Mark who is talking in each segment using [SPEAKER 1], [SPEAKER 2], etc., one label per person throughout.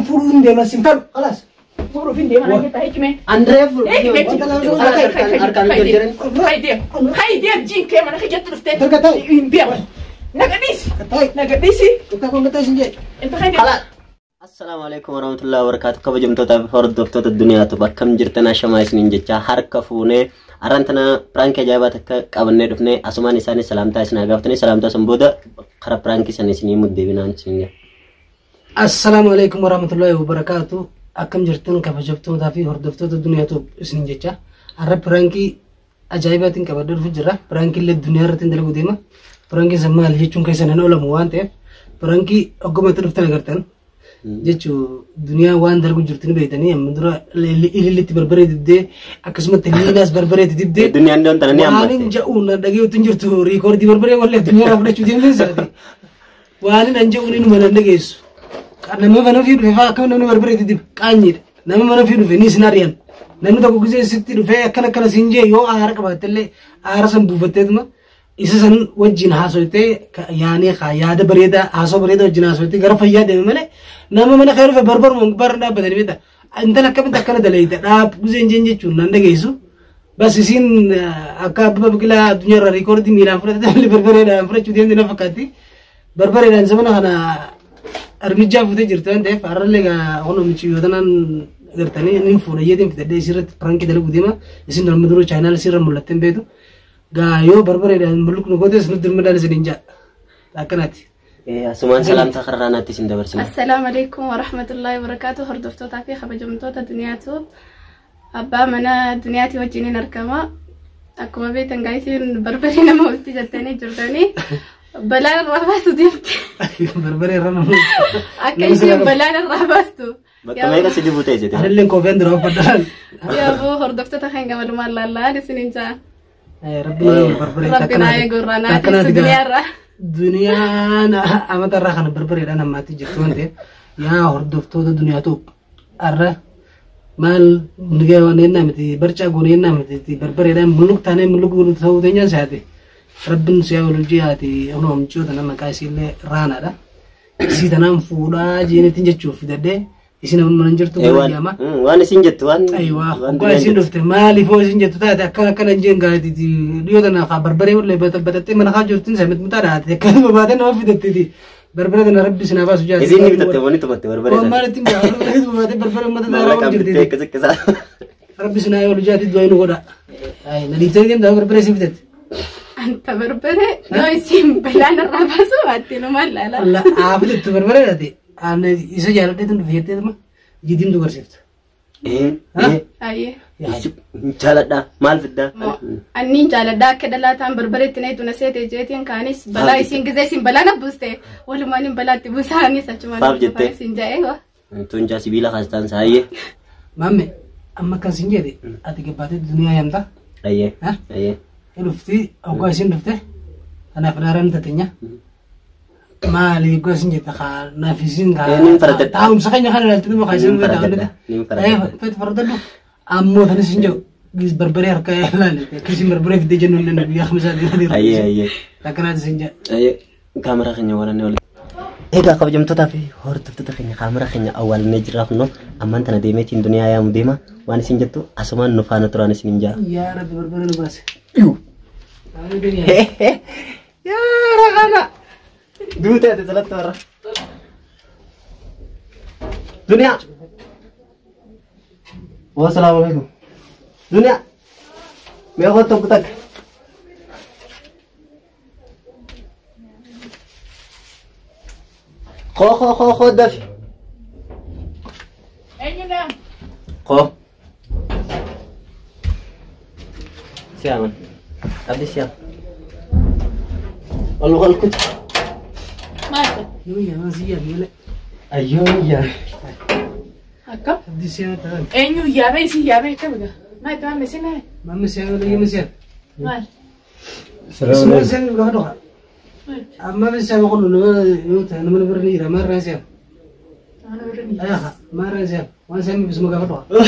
[SPEAKER 1] Fuudhuu hin deeman sin fedhu. Khalaas.
[SPEAKER 2] Fuudhuuf hin deeman akka ta'e hikmee.
[SPEAKER 3] Andree
[SPEAKER 2] Hikmee.
[SPEAKER 3] harkaan jarjaran.
[SPEAKER 2] Haydeem. Haydeem jiin kee mana kiyyatti dhuftee.
[SPEAKER 1] Darga ta'e.
[SPEAKER 2] Hin beeku. Naga dhiisi.
[SPEAKER 1] Ta'e.
[SPEAKER 2] Naga dhiisi.
[SPEAKER 1] Tokko kun ta'e sin jedhe.
[SPEAKER 2] Inta haydeem.
[SPEAKER 3] Assalaamu alaikum warahmatullahi wabarakatuh. Kabajamtoota fi hordoftoota duniyaatu akkam jirtan ashamaa isiniin jecha harka fuunee arran tana piraankii ajaa'ibaa takka qabannee dhufnee asumaan isaanis salaamtaa isin haa gaafatanii salaamtaa san booda karaa piraankii sana isinii muddeebinaan isin jedha.
[SPEAKER 1] Assalaamu alaikum warahmatullahi wabarakatuh. Akkam jirtan kabajamtootaa fi hordoftoota duniyaatu isin jecha. Har'a piraankii ajaa'ibaatiin qabadhee dhufu jira. Piraankii illee duniyaa irratti dalaguu deema. Piraankiin san maali jechuun keessan hin oolamu waan ta'eef piraankii hoggumatti dhuftan agartan. Jechuu duniyaa waan dalagu jirtu ni beektanii amma dura ilillitti barbaree dibdee akkasumatti liinaas barbaree dibdee.
[SPEAKER 3] Duniyaan doon tana ni
[SPEAKER 1] Waan hin
[SPEAKER 3] hammatte.
[SPEAKER 1] ja'uun na dhageetu hin jirtu riikoordii barbaree wallee duniyaa irraa fudhachuu deemtee isaati. Waan hin ja'uun inuma nan dhageessu. Nama mana ofii dhufe fa'aa akkam namni barbaree dib qaanyiidha. Nama mana ofii dhufe ni isin ari'an. Namni tokko gisee sitti dhufee akkana akkana siin jee yoo aara qabaatte illee aara san buufatteetuma isa san wajjin haasoftee yaanee kaa yaada bareedaa haasoo bareedaa wajjin haasoftee gara fayyaa deeme malee nama mana kee dhufe barbaruma gubbaarra dhaabbatanii beekta. Intala akkamitti akkana daleeyta dhaab giseen jeen jechuun nan dhageessu. Bas isiin akka Abbabaa Biqilaa addunyaa irraa riikoordii miilaan fudhatte malee barbareedhaan fudhachuu deemte na fakkaatti. Barbareedhaan zamana kana armijaa fuutee jirti waan ta'eef har'allee egaa kun michiyyoo tanaan agartanii inni fuudha yeetiin fidadhee isirratti pirankii dalaguu deema. Isin amma dura chaayinaal isirra mul'attee hin beektu. Gaa yoo barbareedhaan mulluqnu gootes nutti dirmadhaan isin hin jaa. Akkanaati.
[SPEAKER 3] Asumaan salaamtaa karaa naatti isin dabarsina.
[SPEAKER 4] Assalaamu alaikum warahmatullahi wabarakatuh. Hordoftootaa fi kabajamtoota duniyaatu abbaa mana duniyaatii wajjiniin argama. Akkuma beektan gaayisiin barbaree nama walitti jettanii jirtanii balaan irraa baastu deemte.
[SPEAKER 1] Barbaree irra nama.
[SPEAKER 4] Akka isheen balaan irraa baastu.
[SPEAKER 3] Bakka meeqa si dibuu ta'e jette.
[SPEAKER 1] Anillee koofeen dura uffadhaan.
[SPEAKER 4] Yaaboo hordoftoota kan gamalumaan laallaan isiniin jaa.
[SPEAKER 1] Rabbi naa eegu barbaree
[SPEAKER 4] Rabbi naa eegu irraa naa tiisu duniyaarraa.
[SPEAKER 1] Duniyaan amata irraa kana barbareedhaan ammaatti jirtu waan ta'eef yaa hordoftoota duniyaatu har'a maal nigee miti barcaa goonee miti barbareedhaan mulluq taanee mulluq ta'uu teenyaan si'aate rabbiin si'a oolu ji'aati onoo michoota nama maqaa isiillee raanaadha. Isii tanaan fuudhaa jeenitiin jechuuf fidadhee isin amma mana jirtu mana jaama.
[SPEAKER 3] Waan isin jettu waan.
[SPEAKER 1] Ayiwaa hoggaa isin dhufte maaliif hoo isin jettu taate akkana akkana hin jeen gaariiti dhiyoo tana kaa barbaree wallee batattee mana kaa jirtin samit mutaa dhaate akkana baatee nama fidattiti barbaree tana rabbi isin haa baasu jaati.
[SPEAKER 3] Isin ni bitatte wani tumatte barbaree sana.
[SPEAKER 1] Maal ittiin barbaree baatee barbaree uummata daaraa
[SPEAKER 3] Maallaqaan
[SPEAKER 1] waan
[SPEAKER 3] bittee
[SPEAKER 1] jirti.
[SPEAKER 3] akkas akkasaa.
[SPEAKER 1] Rabbi isin haa oolu jaati du'aa nu godha. Na dhiiftee deemtaa barbaree isin fitatte.
[SPEAKER 4] Anta barbaree yoo isiin balaan irraa baasu baatte numaan laala.
[SPEAKER 1] Haa fidattu barbaree dhaate isa jaaladhee tun dhufe jettee tuma jidiin dubarsiifta.
[SPEAKER 4] Ayyee.
[SPEAKER 3] Jaaladhaa maal fiddaa?
[SPEAKER 4] Anniin jaaladhaa akka dhalaa ta'an barbareetti na na seete jeetiin kaanis balaa isiin gizee isiin balaa na buuste walumaan hin balaatti buusaanis achumaan
[SPEAKER 3] Faaf jettee?
[SPEAKER 4] isiin ja'ee wa.
[SPEAKER 3] Tuuncaa sibiila kaastaan saayyee.
[SPEAKER 1] Maamme amma akkan sin jedhe ati gabbaatee duniyaa yaamta.
[SPEAKER 3] Ayyee.
[SPEAKER 1] Ha?
[SPEAKER 3] Ayyee.
[SPEAKER 1] Dhufti hoggaa isin dhufte kanaaf daaraan tatenya. Maali hoggaa isin jette kaa naaf isin kaa
[SPEAKER 3] Nin faradadha.
[SPEAKER 1] taa'umsa keenya kana ilaaltee dhuma kaa isin
[SPEAKER 3] Nin faradadha. Nin faradadha.
[SPEAKER 1] Feet faradadhu ammoo tanis hin jiru gis barbaree harka ilaali akkasiin barbaree fidee jennu illee guyyaa kamisaa deemaa
[SPEAKER 3] Ayyee ayyee.
[SPEAKER 1] Akkanaati isin jedha.
[SPEAKER 3] Ayyee. Kaameraa keenya warannee wal. Egaa kabajamtootaa fi hordoftoota keenya kaameraa keenya awwaalnee jirra kunoo ammaan tana deemeetiin duniyaa yaamu deema waan isin jettu asumaan nu faana turaan isin hin jaa.
[SPEAKER 1] Yaa rabbi barbaree nu baase.
[SPEAKER 3] Yaa raana. Duute ati salatti warra. Duniyaa. Wassalaamu alaikum. Duniyaa. Mee kottu tokko takka. Koo koo koo koo dafi.
[SPEAKER 2] Eenyu naa?
[SPEAKER 3] Koo. Siyaaman. Abdi siyaam. Ol ol kutu.
[SPEAKER 2] Maal ta'e?
[SPEAKER 1] Yoo yaa si yaa malee.
[SPEAKER 3] Ayyoo yaa.
[SPEAKER 2] Akkam?
[SPEAKER 1] Abdii siyaa ta'an.
[SPEAKER 2] Eenyu yaabee isin yaabee akkam egaa? Maal ta'e maamne isin naame?
[SPEAKER 1] Maamme siyaa malee yoo siyaa.
[SPEAKER 2] Maal?
[SPEAKER 1] Isuma siyaa gaafa dhufa. Amma siyaa kun nama yoo ta'e nama bira ni jira maarraa siyaa.
[SPEAKER 2] Mana bira ni.
[SPEAKER 1] Ayyaha maarraa siyaa waan siyaa bisuma gaafa dhufa.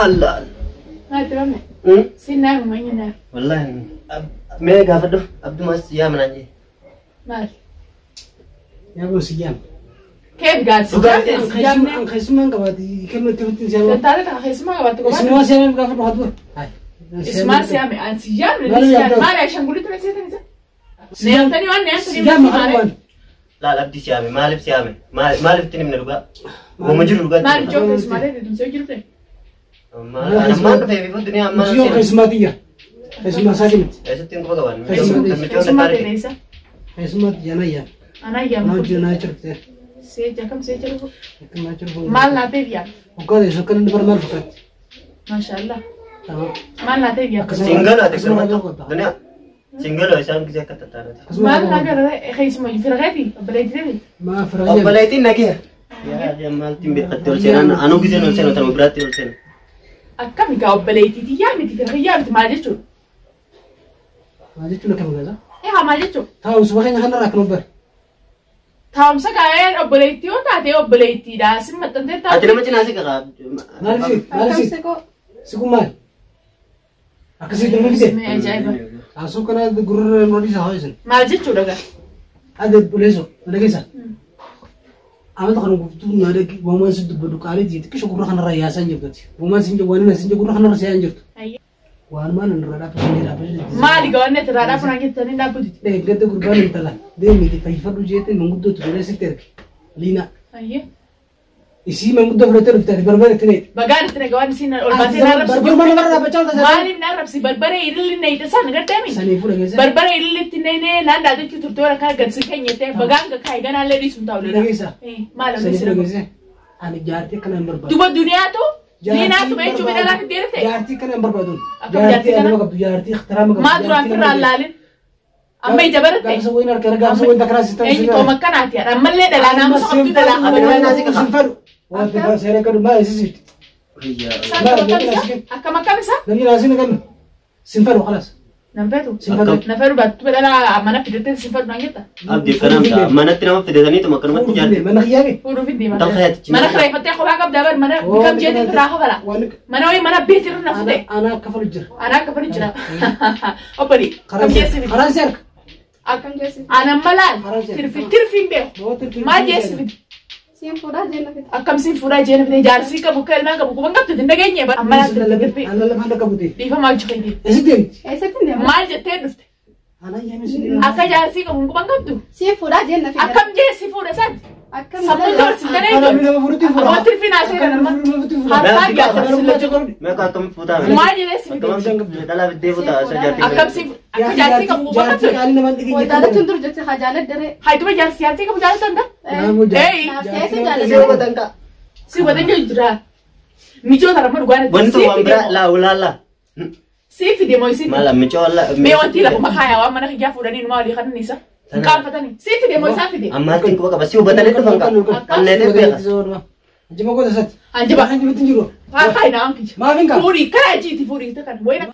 [SPEAKER 3] Allah.
[SPEAKER 2] Maal ta'e maamne? Isin naame eenyu naame?
[SPEAKER 3] Wallahi mee gaafadhu abdumas yaa manaan jee.
[SPEAKER 2] Maal?
[SPEAKER 1] Yaa boo si yaa.
[SPEAKER 2] Keef gaasi.
[SPEAKER 1] Keessummaan qabaati. Kennuu itti hutti siyaama.
[SPEAKER 2] Taate kana keessummaa qabaatti qofa.
[SPEAKER 1] Isumaa siyaamee gaafa dhufaatu.
[SPEAKER 2] Isumaa siyaame an si yaamne maali ashangulitti na seetan isa. Neemtanii waan neemtanii
[SPEAKER 1] Siyaama kan
[SPEAKER 3] Laal abdii siyaame maaliif siyaame maaliif ittiin himne dhugaa? Uuma jiru dhugaa.
[SPEAKER 2] Maali ijoo keessumaalee deemsee jirte?
[SPEAKER 3] Ammaan dhufee fi duniyaa ammaan
[SPEAKER 1] Mucayyoo keessummaa tiyya. Keessummaa isaa miti.
[SPEAKER 3] Eessatti hin quba qaban.
[SPEAKER 2] Keessummaa ta'e isa.
[SPEAKER 1] Keessummaa tiyya na yaa.
[SPEAKER 2] Anaa yaamne.
[SPEAKER 1] Na hojii naa jirte.
[SPEAKER 2] Seeja kam seeja dhufu?
[SPEAKER 1] Akkam naa jiru.
[SPEAKER 2] Maal laateef yaa?
[SPEAKER 1] Hoggaa teessu akka inni bara maal fakkaatti?
[SPEAKER 2] Maashaallah.
[SPEAKER 1] Tamam.
[SPEAKER 2] Maal laateef yaa?
[SPEAKER 3] Singaloo ati akkasuma duniyaa. Singaloo isaan gisee akka tattaanati.
[SPEAKER 2] Maal agarra keessuma firqeeti obboleettii
[SPEAKER 1] Maa firaayyee.
[SPEAKER 3] Obboleettiin nagee. Yaa maaltiin beekatti ol seenan anuu giseen ol seenu tanuma biraatti ol seenu.
[SPEAKER 2] Akkam egaa obboleettii yaa miti firqiyyaa miti maal jechuudha?
[SPEAKER 1] Maal jechuun akkam gaza?
[SPEAKER 2] Egaa maal jechuudha?
[SPEAKER 1] Taa'umsa keenya kanarraa akkuma bare.
[SPEAKER 2] Taa'umsa gaa'ee obboleettii yoo taate obboleettiidha. Sin maxxantee taate.
[SPEAKER 3] Ati nama cinaa si qaba.
[SPEAKER 1] Maal si? Maal si? Si kun maal? Akkasii dhimma fide.
[SPEAKER 2] Ajaa'iba.
[SPEAKER 1] Haasoo kana gurra nurra dhiisa haa isin.
[SPEAKER 2] Maal jechuudha gaa?
[SPEAKER 1] Ade buleeso mana keessa. Amata kana guutuu na dhaqi waamaan si dubbadu qaalii jiiti qisha gurra kanarraa yaasaa hin jirtu. Waamaan si waan inni si gurra kanarra siyaa hin jirtu. Waan maal irra dhaabbatu hin dhaabbatu.
[SPEAKER 2] Maali gaa wanni irraa dhaabbatu naan jettanii dhaabbatu.
[SPEAKER 1] Gadda gurbaan intala deemiti fayyifadhu jeetti manguddootu jedhee sitti erge. Liina. Isii manguddoo fudhattee dhufte ati barbare itti neeti.
[SPEAKER 2] Bagaan itti nagaa waan isiin ol baatee na arrabsi.
[SPEAKER 1] Barbaruma namarra dhaabbachaa jirta.
[SPEAKER 2] Maaliif na arrabsi barbaree ililli na hidha san garteemi.
[SPEAKER 1] Sanii fuudha keessa.
[SPEAKER 2] Barbaree ililli itti neenee naan dhaadachuu turte warra kaa gad si keenyete bagaan kaa'e ganaallee dhiisuun taa'u leela.
[SPEAKER 1] Dhageessa.
[SPEAKER 2] Maal
[SPEAKER 1] Sanii
[SPEAKER 2] amni
[SPEAKER 1] fuudha keessa. Ani jaartii akkana hin barbaadu.
[SPEAKER 2] Duba duniyaatu liinaatu beechuu midhalaa fiddeerite.
[SPEAKER 1] Jaartii akkana hin barbaadu.
[SPEAKER 2] Akkam jaartii kana?
[SPEAKER 1] Jaartii qabdu jaartii ixtiraama qabdu.
[SPEAKER 2] Maa duraan firraan laalin. Amma ija baratte.
[SPEAKER 1] Gaafsa wayin harka gaafsa wayin takraa si ta'u.
[SPEAKER 2] Eenyu tooma akkanaati ammallee dhalaa naamusa qabdu dhalaa kabajaa.
[SPEAKER 1] Sin fedhu. Waan ta'eef seera kadhu maal isisitti.
[SPEAKER 2] Akkam akkam isa?
[SPEAKER 1] Namni naasii na kennu. Sin fedhu خلاص.
[SPEAKER 2] Nan feetu.
[SPEAKER 1] Sin fedhu.
[SPEAKER 2] Na fedhu baattu dhalaa mana fidattee sin fedhu naan jetta.
[SPEAKER 3] Abdii kanaan ta'a manatti nama fidataniituma akkanumatti jaartii.
[SPEAKER 1] Mana xiyyaame.
[SPEAKER 2] Fuudhuuf hin deemaa.
[SPEAKER 3] Tan xayaatichi.
[SPEAKER 2] Mana kireeffattee kophaa qabdaa bar mana kam jeetiin biraa kofala. Mana wayii mana beetirra na fute.
[SPEAKER 1] Ana akka falu jira.
[SPEAKER 2] Ana akka falu jira. Obboli kam jeessi fide?
[SPEAKER 1] Karaan si harka.
[SPEAKER 4] Akkam jeessi?
[SPEAKER 2] Ana malaan tirfi tirfi hin beeku. Maal jeessi fide?
[SPEAKER 4] Siin fuudhaa jeenna fide.
[SPEAKER 2] Akkam siin fuudhaa jeenna fide jaarsii qabu akka ilmaan qabu quban qabdu hin dhageenye bar. Amma laal tirfi.
[SPEAKER 1] Ana lafa hin qabu ta'e.
[SPEAKER 2] Dhiifamaa hojii keetii.
[SPEAKER 1] Eessi deemti?
[SPEAKER 4] Eessatti hin deemu?
[SPEAKER 2] Maal jettee dhufte?
[SPEAKER 1] Ana yaame si.
[SPEAKER 2] Akka jaarsii qabu quban qabdu?
[SPEAKER 4] Siin fuudhaa jeenna fide.
[SPEAKER 2] Akkam jeessi fuudha isaati?
[SPEAKER 4] Akkam
[SPEAKER 2] Sammuun doorsi daree
[SPEAKER 1] Ana nama fuudhutti fuudha.
[SPEAKER 2] Amma tirfi naasee kan amma. Harkaa gaafata silla jiru.
[SPEAKER 3] Meeqa akkam fuutaa?
[SPEAKER 2] Maal jedhee si fide?
[SPEAKER 3] Akkam dhalaa fiddee fuutaa isa jaartii.
[SPEAKER 2] Akkam si akka jaarsii qabu quban qabdu?
[SPEAKER 1] Qaalii nama hin
[SPEAKER 4] Wal jaalachuun dur jecha haa jaaladdaree.
[SPEAKER 2] Haayituma jaarsi jaarsii qabu jaalatan da? Ee.
[SPEAKER 4] Naaf keessa
[SPEAKER 3] Si
[SPEAKER 4] jaaladdaree.
[SPEAKER 3] hubatan ka'a.
[SPEAKER 2] Si hubatan jiru jira. Mijoota ramma dhugaan
[SPEAKER 3] Wanti waan biraa laa ulaallaa.
[SPEAKER 2] Si fide moo si
[SPEAKER 3] Maal micoo wallaa.
[SPEAKER 2] Mee wanti lafuma kaayaa waan mana kiyyaa fuudhanii numa walii kanan isa. Qaanfatanii. Si fide moo isaa fide?
[SPEAKER 3] Ammaatti quba qaba si hubatanii dhufan ka'a. Anneetee beeka.
[SPEAKER 1] Anjima goota isaati.
[SPEAKER 2] Anjima.
[SPEAKER 1] Anjima ittiin jiru.
[SPEAKER 2] Haa kaayi naa kiyya.
[SPEAKER 1] Maaf hin ka'a?
[SPEAKER 2] Fuudhii karaa jiiti fuudhii takkan wayina.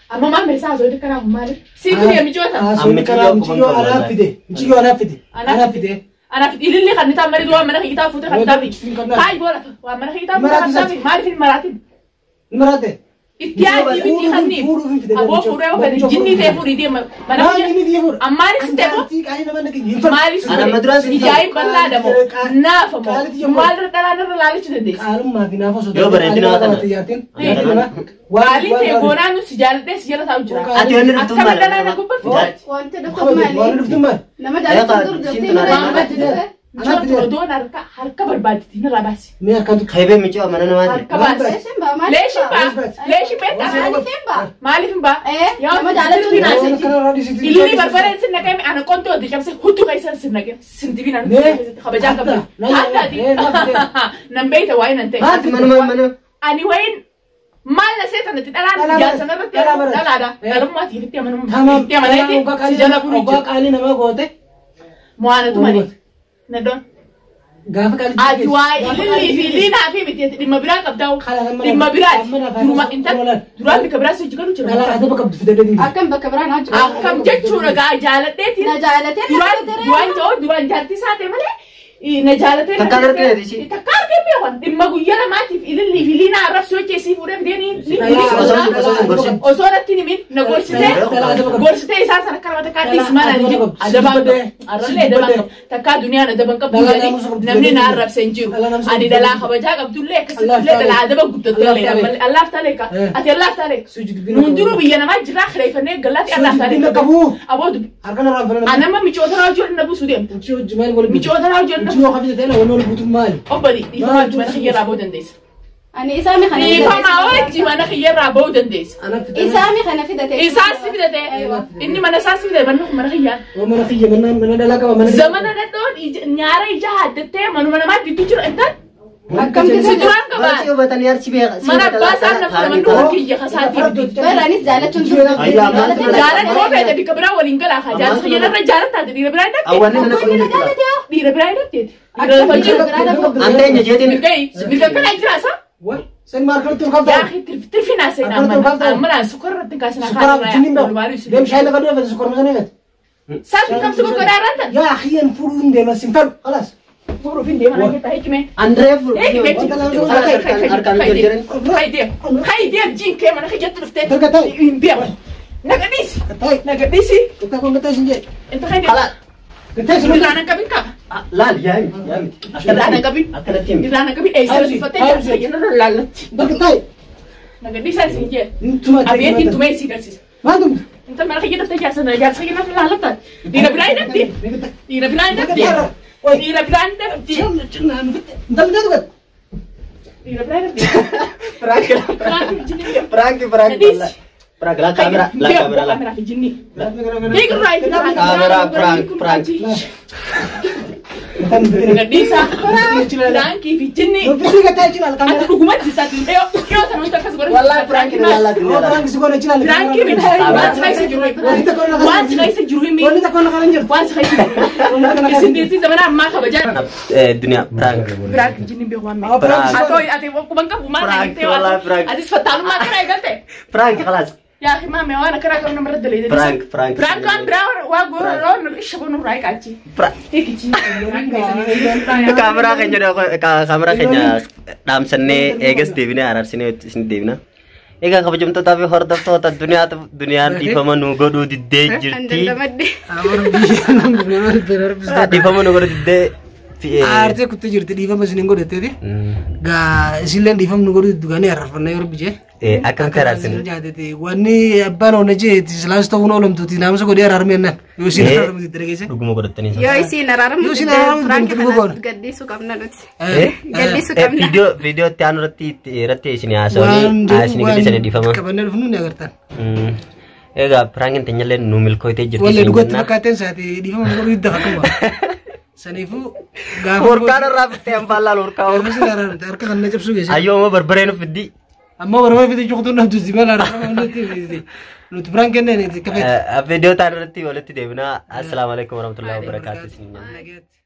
[SPEAKER 2] Amma maal meeshaa haasoo karaa maali? Si fide mijoota.
[SPEAKER 1] Haasoo karaa mijiyyoo anaaf fide. Mijiyyoo anaaf fide. Anaaf fide.
[SPEAKER 2] Anaaf ililli kan nitaa marii waan mana kiyyaa fuute kan taafi. Kaayi boola waan mana kiyyaa fuute kan taafi maaliif hin maraatin?
[SPEAKER 1] Maraate.
[SPEAKER 2] Itti yaadii miti kanniif. Aboo fuudhee yoo fedhe jinni ta'e fuudhii deema. Mana
[SPEAKER 1] Maal jinni ta'e fuudha?
[SPEAKER 2] Ammaanis ta'e moo?
[SPEAKER 1] Jaartii qaalii nama dhageenye hin fedhu.
[SPEAKER 2] Maalis
[SPEAKER 3] Ana amma duraan si
[SPEAKER 2] Ijaayin bal'aadha moo? Naafa moo? Maalirra dhalaan irra laalichuu dandeessi?
[SPEAKER 1] Qaalummaa fi naafa osoo
[SPEAKER 3] Yoo bareedina kana.
[SPEAKER 1] Jaartiin.
[SPEAKER 2] Qaalii ta'e goonaan nu si jaaladhee si jala taa'u jira.
[SPEAKER 3] Ati wanni dhuftuun maal?
[SPEAKER 2] Akkamiin dhalaan na gubbafte?
[SPEAKER 4] Wanti dhuftuuf maali?
[SPEAKER 1] Waan dhuftuun maal?
[SPEAKER 4] Nama jaalachuun dur jettee nama jaaladdaree.
[SPEAKER 2] Michoota odoon harka harka barbaaditi nirraa baasi.
[SPEAKER 1] Mee harkaan tuqe.
[SPEAKER 3] Kaybee micoo mana namaati.
[SPEAKER 2] Harka baasi.
[SPEAKER 4] Leeshin baa maaliif
[SPEAKER 2] Leeshin baa. Leeshin beektaa?
[SPEAKER 4] Maaliif hin baa?
[SPEAKER 2] Maaliif hin baa?
[SPEAKER 4] Nama jaalachuun dur
[SPEAKER 1] Waan kanarraa dhiisitti.
[SPEAKER 2] Ililli barbareen sin naqee ana qontoo itti cabse hudduu keessa sin naqee sin dibin ana keessatti kabajaa qabda. Addaati. Nan beeyta waa'ee nan ta'e.
[SPEAKER 3] Ati manuma mana.
[SPEAKER 2] Ani waa'een maal na seetan itti dhalaan jaarsan irratti dhalaadha. Dhalummaati itti
[SPEAKER 1] Tamam.
[SPEAKER 2] amanutti amaneeti si jala buluu
[SPEAKER 1] Oggaa
[SPEAKER 2] jira.
[SPEAKER 1] qaalii namaa goote.
[SPEAKER 2] Mo'aanatu malee. Nadoon.
[SPEAKER 1] Gaafa qaalii.
[SPEAKER 2] Ati waa'ee ilillii fi liinaa fi miti dhimma biraa qabdaa. Dhimma biraati. Duruma intal duraan bika biraa si hojii galu jira.
[SPEAKER 1] Dhalaa adaba qabdu fidadee dinga.
[SPEAKER 4] Akkam bakka biraa naa jiru.
[SPEAKER 2] Akkam jechuudha gaa jaaladheetiin.
[SPEAKER 4] Na jaalatee na
[SPEAKER 2] Duraan
[SPEAKER 4] jaalatee.
[SPEAKER 2] duraan ja'oo duraan jaartii isaa ta'e malee na jaalatee.
[SPEAKER 3] Takkaan argine ishii.
[SPEAKER 2] Takkaan argine beekan dhimma guyyaa lamaatiif ilillii fi liinaa arrabsoo jeesii fuudhee fidee ni osoo irratti himin na gorsitee gorsitee isaan sana akka nama takkaa dhiismaa naan jiru adabaan qabu arrallee adabaan qabu takkaa duniyaan adaban qabdu jedhanii namni na arrabse hin jiru ani dhalaa kabajaa qabdullee akkasittillee dhalaa adaba guddatullee allaaf taalee ka ati allaaf taalee nuun duruu biyya namaa jiraa kireeffannee gallaatti allaaf taalee aboo dubbi anama micoota raajoo na buusuu deemta micoota raajoo na Obbali, dhiifama wajji mana kiyyarraa ba'uu dandeessa.
[SPEAKER 4] Ani isaami kana
[SPEAKER 2] Dhiifama wajji mana kiyyarraa ba'uu dandeessa.
[SPEAKER 4] Isaami kana fidate.
[SPEAKER 2] Isaas si fidate. Inni mana isaas si fidate manni kun mana kiyyaan.
[SPEAKER 1] Mana kiyya mana dhalaa qaba mana.
[SPEAKER 2] Zamana dhadhoon nyaara ija haaddattee manuma namaa gidduu jiru intal.
[SPEAKER 4] Akkam
[SPEAKER 2] Si duraan qabaa.
[SPEAKER 3] Barsi hubatanii arsi beeka.
[SPEAKER 2] Mana abbaa isaan na fudhan manni kun kiyya kasaatii.
[SPEAKER 4] Bara anis jaalachuun ture.
[SPEAKER 2] Jaalan koo feete bikka biraa waliin galaa kaa jaalasa kiyya narra jaalattaate dhiira biraa hin dhabde.
[SPEAKER 3] Awwaanni mana kun jirtu.
[SPEAKER 2] Dhiira biraa hin dhabdeeti. Dhiira lafa jiru.
[SPEAKER 3] Anta eenyu jeetiin?
[SPEAKER 2] Mirga mirga kana jira isaa.
[SPEAKER 1] Sen maal kanatti ol kaaftaa?
[SPEAKER 2] يا اخي ترفينا سينا عمال سكر تنكاسنا
[SPEAKER 1] Sukkaraa jinni hin Deem shaayii lafa dhufe sukkaraa sana eegate.
[SPEAKER 2] سالت كم سكر قرارات
[SPEAKER 1] Yaa akhi an fudhuu hin deema sin fedhu خلاص.
[SPEAKER 2] فورو فين ديما انا هيك ما
[SPEAKER 3] Andree
[SPEAKER 2] هيك ما
[SPEAKER 3] Harkaan jarjaran.
[SPEAKER 2] خايديم خايديم جين كيما انا خيجت رفتي
[SPEAKER 1] Dargataa.
[SPEAKER 2] بيع نقديس
[SPEAKER 1] Gataa.
[SPEAKER 2] نقديسي
[SPEAKER 1] Gataa kun gataa sin jee.
[SPEAKER 2] انت خايديم
[SPEAKER 3] Kalaas.
[SPEAKER 1] Gataa sin
[SPEAKER 2] انا كابين كاب
[SPEAKER 3] Laal yaa miti yaa miti.
[SPEAKER 2] انا كابين
[SPEAKER 3] Akkanatti himi.
[SPEAKER 2] انا كابين اي سيرفي فتي انا لا
[SPEAKER 1] Dargataa.
[SPEAKER 2] نقديس سنجي
[SPEAKER 1] Intuma.
[SPEAKER 2] ابيتي انتم اي سيكرسيس
[SPEAKER 1] Maal tumta?
[SPEAKER 2] انت ما خيجت رفتي جالسه جالسه لا لا دينا براي نبدي دينا براي نبدي دينا براي نبدي
[SPEAKER 1] Intal bitee dhugat.
[SPEAKER 2] دينا براي نبدي
[SPEAKER 3] Prank prank prank. Prank laa kaameraa laa kaameraa laa.
[SPEAKER 2] كاميرا في جني ديك راي
[SPEAKER 3] Kaameraa prank prank.
[SPEAKER 2] نقديسا فرانكي في جني
[SPEAKER 1] Ofiisii gataa jira
[SPEAKER 2] انت
[SPEAKER 1] kaameraa.
[SPEAKER 2] حكومات تسات ايو ايو تنو تكس غور
[SPEAKER 3] Wallahi prank laa laa.
[SPEAKER 1] Prank si goona jira.
[SPEAKER 2] فرانكي من وانت خايس جروي وانت خايس جروي مي
[SPEAKER 1] Wanni tokko na kanan jirtu.
[SPEAKER 2] وانت خايس جروي سندي زمان ما خبجان
[SPEAKER 3] Duniyaa prank.
[SPEAKER 2] فرانك جني بيغوان مي
[SPEAKER 3] Prank.
[SPEAKER 2] اتوي اتي وكمان كبو ما
[SPEAKER 3] Prank, والله prank.
[SPEAKER 2] اتي فتالو ما كراي قلت
[SPEAKER 3] Prank خلاص.
[SPEAKER 2] يا اخي ما وانا كرا كنا مرد لي
[SPEAKER 3] Prank prank.
[SPEAKER 2] برانك كان براور واغور رون الشبون رايك عجي
[SPEAKER 3] Prank.
[SPEAKER 2] هيك جي
[SPEAKER 3] Kaameraa keenya kaameraa keenya dhaamsannee eegas deebinee araarsinee isin deebina. Egaa kabajamtootaa fi hordoftoota duniyaatu duniyaan dhiifama nu godhuu diddee
[SPEAKER 4] An
[SPEAKER 3] jirti.
[SPEAKER 4] dandamadde.
[SPEAKER 3] Dhiifama nu godhuu diddee.
[SPEAKER 1] Aartee kuttee jirti dhiifama isin hin godhatteeti. Gaa isilleen dhiifama nu godhuu duganii arrafannaa yoo rabbi jee.
[SPEAKER 3] Akkamitti araarsine?
[SPEAKER 1] Wanni abbaan oona jee silaas ta'uun oolamtuuti naamusa godhee araarmeennan yoo isin araarmu itti dhageesse.
[SPEAKER 3] Dhuguma godhattanii.
[SPEAKER 4] Yoo isiin araaramu
[SPEAKER 1] Yoo isiin araaramu
[SPEAKER 4] Prank
[SPEAKER 1] dhuguma
[SPEAKER 4] kana
[SPEAKER 1] goona.
[SPEAKER 4] gaddisuu qabna nuti. Gaddisuu qabna.
[SPEAKER 3] Viidiyoo viidiyoo itti aanu irratti irratti isin haasawanii isin gadhiisanii dhiifama.
[SPEAKER 1] Qabannee dhufnu ni agartan.
[SPEAKER 3] Egaa prankiin teenyallee nu milkooytee jirti.
[SPEAKER 1] Wallee
[SPEAKER 3] isin
[SPEAKER 1] dhugatti
[SPEAKER 3] jenna.
[SPEAKER 1] fakkaateen isaati dhiifama nu godhuu didda fakkuma. Saniifuu gaafa.
[SPEAKER 3] Hurkaan irraa fittee hambaan laal hurkaa
[SPEAKER 1] Gaafa isin araaramte harka kan na cabsuu geesse.
[SPEAKER 3] Ayyoo amma barbaree nu fiddi.
[SPEAKER 1] Amma barbaade fide cuqtuun dhabduuti mala araarama nuti biraan kenneen itti kafeeti.
[SPEAKER 3] Viidiyoo taan irratti walitti deebina. Assalaamu alaikum warahmatullahi wabarakatuh.
[SPEAKER 1] Nagaatti.